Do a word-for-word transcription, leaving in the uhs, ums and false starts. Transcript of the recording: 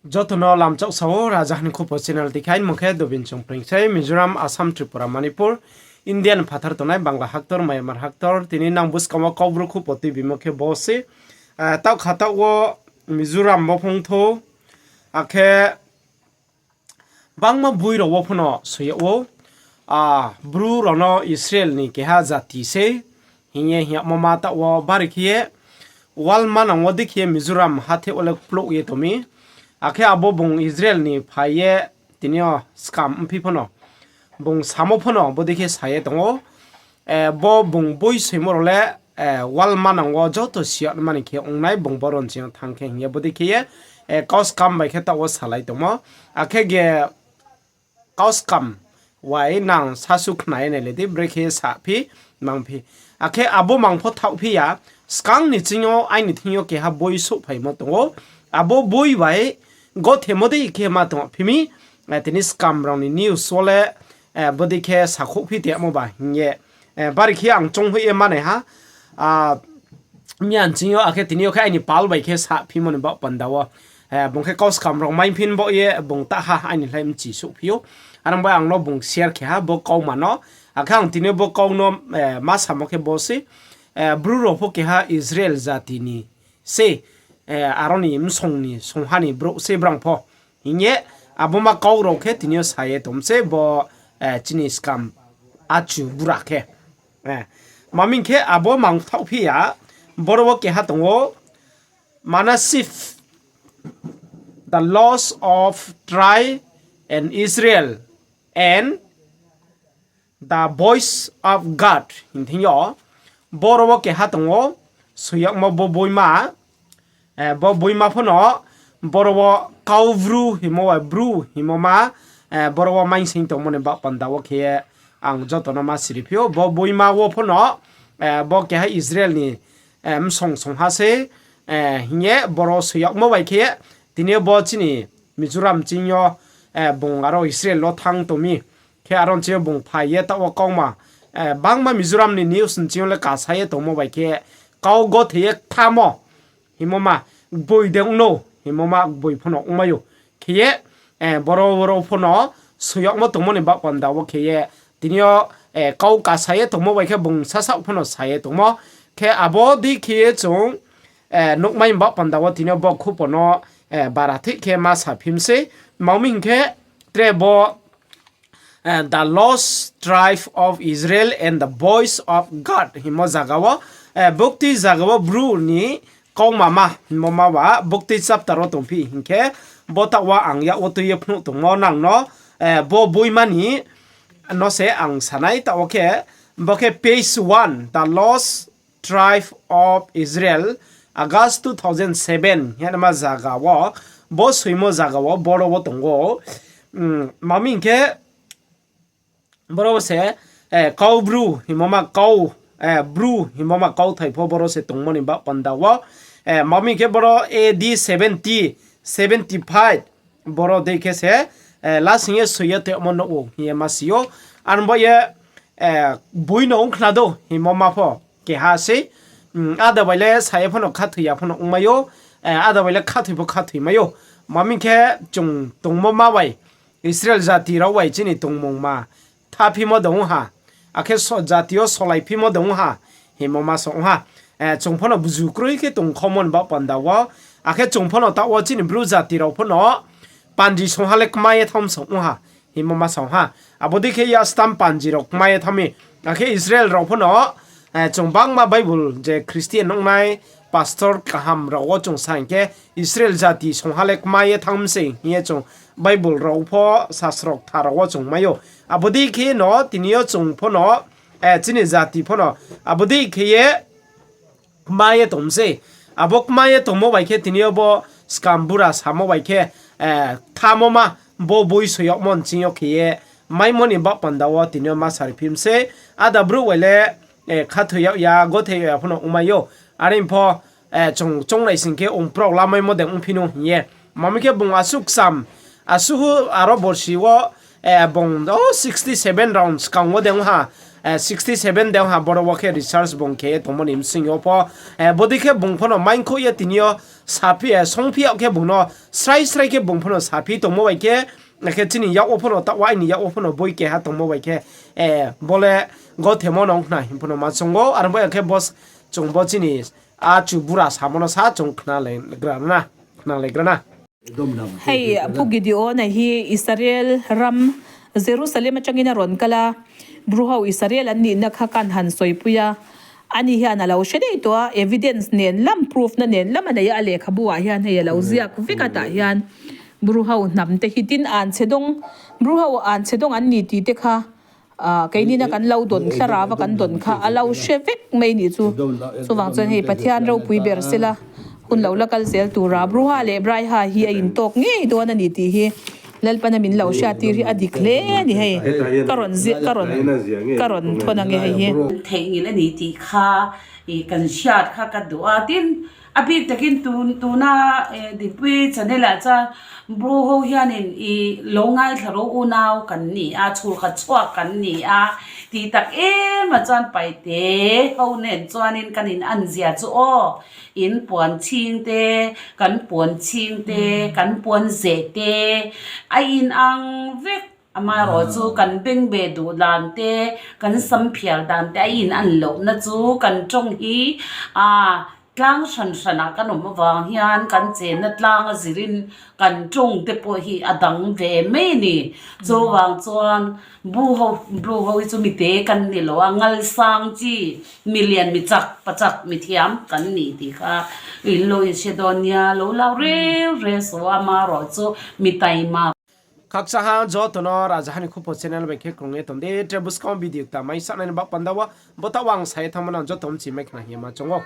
Joto no lamchak sao, Raja Hani Khupo channel tikhain mung khe Dobin Chongpreng sei, Mizoram, Assam, Tripura, Manipur, India ni phathar tongnai Bangla haktor, Myanmar haktor, tini nang buskang wo Kaubru Khupo tuibimo khe bo se, taoh kha taoh wo Mizoram wo phung thou, akhe bangma boi rao wo phano soi yag ou, Bru rao no Israel ni keha jati sei, hing ye hing yagmo ma taoh wo bari khe ye, wal manang wo dei khe ye Mizoram hathe wo le kplouh ye tong mi. Akhe abo bung Israel ni phai ye tini yo skam mphi phano, bung samo phano bodei khe sa ye tong ou. Bo bung boi soimo rao le, wal manang wo joto si yag mani khe ong nai bung boro nching yo thanng khe hing ye bodei khe ye, kau skam bai khe taoh wo salai tongmo. Akhe ge kau skam wai nang sasu khna ye nai le di, brekhe saphi, mangphi. Akhe abo mang pho thaohphi ya, skang ni ching yo aini thing yo keha boi souhphaimo tong ou. Abo boi bai gothemo dei khe ma tongphi mi, tini skam rao ni news wo le, bodei khe sakhouhphi tongmo ba hing ye, bari khe ang chounghoih ye manai ha. Miya nching yo, akhe tini yo khe aini pal bai khe saphimo ni baoh panda wo, bung khe kau skam rao maiphi bo ye bung ta ha aini lai mchi souhphi ou. Are ong bai ang no bung share khe ha bo kauma no. Akhe ang tini yo bo kau no ma samo khe bo se, Bru rao pho keha Israel jati ni se, aro ni bsong ni songha ni brouh se brang pho hing ye, abo ma kau rao khe tini yo sa ye tong se bo, chini skam achu bura khe. Ma mi hing khe abo mang thaohphi ya, boro wo keha tong ou, Manasif, The Loss of Tribe in Israel and the Voice of God hing thing yo, boro wo keha tong ou, soi yagmo bo boima, bo boima phano, boro wo Kaubru hingmo bai Bru hingmo ma, boro wo maingsing tongmo ni baoh panda wo khe ye ang joto no ma siriphi ou, bo boima wo phano, bo keha Israel ni, bsong songha se, hing ye boro soi yagmo bai khe ye, tini yo bo chini Mizoram ching yo, bung aro Israel wo thanng tong mi. Khe aro nching yo bung phai ye taoh wo kauma, bangma Mizoram ni news nching yo le kasa ye tongmo bai khe, kau gothe ye kthamo hingmo ma gboi de ong no, hingmo ma gboi phano ongmai ou. Khe ye, boro boro phano soi yagmo tongmo ni baoh panda wo khe ye, tini yo, kau kasa ye tongmo bai khe bung sasaoh phano sa ye tongmo. Khe abo dei khe ye chung, nuhmai baoh panda wo tini yo bo Khupo no, bara thik khe ma saphim sei. Ma mi hing khe tre bo, The Lost Tribe of Israel and the Voice of God hingmo zaga wo, buktui zaga wo Bru ni kauma ma hingmo ma ba buktui chapter wo tongphi hing khe, bo taoh wo ang yak wo tui ye phnuh tongmo nang no, bo boima ni no se ang sanai taoh wo khe, bo khe page one, The Lost Tribe of Israel, August two thousand seven hingma zaga wo, bo soimo zaga wo boro wo tong ou. Ma mi hing khe, boro wo se, Kaubru hingmo ma kau, Bru hingmo ma kauthai pho boro se tongmo ni baoh panda wo. Ma mi hing khe boro A D seventy, seventy five, boro dei khe se, lasing ye soi ye tongmo nuh ou hing ye ma si ou. Are ong bai ye, boi no ong khna dou hingmo ma pho keha sei, ada bai le sa ye phano khathoi ya phano ongmai ou, ada bai le khathoi pho khathoi mai ou. Ma mi hing khe chung tongmo ma bai, Israel jati rao bai chini tongmung ma thaphimo de ong ha, akhe jati yo solaiphimo de ong ha, hingmo ma sa ong ha. Chung phano buzu kroi khe tongkhaomo ni baoh panda wo, akhe chung phano taoh wo chini Bru jati rao phano panji songha le kma ye thanng sa ong ha, hingmo ma sa ong ha. Abo dei khe yastam panji rao kma ye thanng mi, akhe Israel rao phano, chung bangma Bible je Christian ong nai, pastor kaham rao wo chung sa hing khe, Israel jati songha le kma ye thanng mi se hing ye chung Bible rao pho sasro kthar rao wo chung mai ou. Abo dei khe no tini yo chung phano, chini jati phano abo dei khe ye kma ye tong mi sei. Abo kma ye tongmo bai khe tini yo bo skam bura samo bai khe, kthamo ma bo boi soi yagmo nching yo khe ye maimo ni baoh panda wo tini yo ma sari phi mi sei. Ada brouh bai le, khathoi yag ya, gothoi yag ya phano ongmai ou. Are pho, chung choungnai sing khe ong prao lamaimo de ongphi nou hing ye. Ma mi khe bung asuh kcham, asuh aro borsi wo, bung sixty seven round skang wo de ong ha, sixty seven de ha boro wo khe research bung khe ye tongmo ni bsing yo pho, bodei khe bung pho no maingkhouh ye tini yo saphi, songphi yag khe bung no srai srai khe bung pho no saphi tongmo bai khe, akhe chini yak wo pho no taoh wo aini yak wo pho no boi keha tongmo bai khe, bo le gothemo no ong khna hing pho no ma chong ou, aro bai akhe bo chung bo chini achu bura samo no sa chung khnalaigra na, khnalaigra na. Hei, phuh Gideon ahi Israel ram Jerusalem a chang in a ron kal a, Bru hau Israel an nihna kha Kanaan soipui a. Ani hian a lo hre dei tawh a, evidence nen lam, proof na nen lam a nei a, a lekhabu ah hian hei a lo ziak vek a tah hian. Bru hau hnam te hi tin an chhe dawng, Bru hau an chhe dawng an ni ti te kha, keini na kan lo dawn thla rau va kan dawn kha a lo hre vek mai ni chu. Chuvang chuan hei Pathian ropui ber sela, hun lo la kal zel tura Bru ha leh Brai ha hi a intawk ngei dawn a ni tih hi Lalpan a min lo hriat tir hi a dik hle ni hei. Ka rawn zia, ka rawn, ka rawn thawn ang e hei hi. Theih ngil a ni tih kha, kan hriat kha ka duh a, tin, a bik takin tun, tuna, Dinpui channel ah chuan Bru ho hianin i lo ngaithla ro unau kan ni a, chhul khat chhuak kan ni a, tih tak em a chuan Paite ho nen chuanin kan in an zia chu aw, in puan chhing te, kan puan chhing te, kan puan zeh te, a in ang vek. Amaherawhchu kan bengbe duh dan te, kan samphial dan te a in an lohna chu kan ṭawng hi, a, tlang hran hran ah kan awm avang hian kan chenna tlang a zirin kan ṭawng te pawh hi a dang ve mai ni. Chuvang chuan Bru ho, Bru ho hi chu mite kan ni lo a, ngal sang chi, milian mi chak pachak mithiam kan ni tih kha in lo in hre dawn nia, lo lau reu re so, amaherawhchu mi taima. Khakchang ha joto no Raja Hani Khupho channel bai khe krung ye tong di, tre buskang video kta mai sanai ni baoh panda wo, bo taoh ang sa ye thanngmo no joto mchi mai khna hing ye ma chong ou.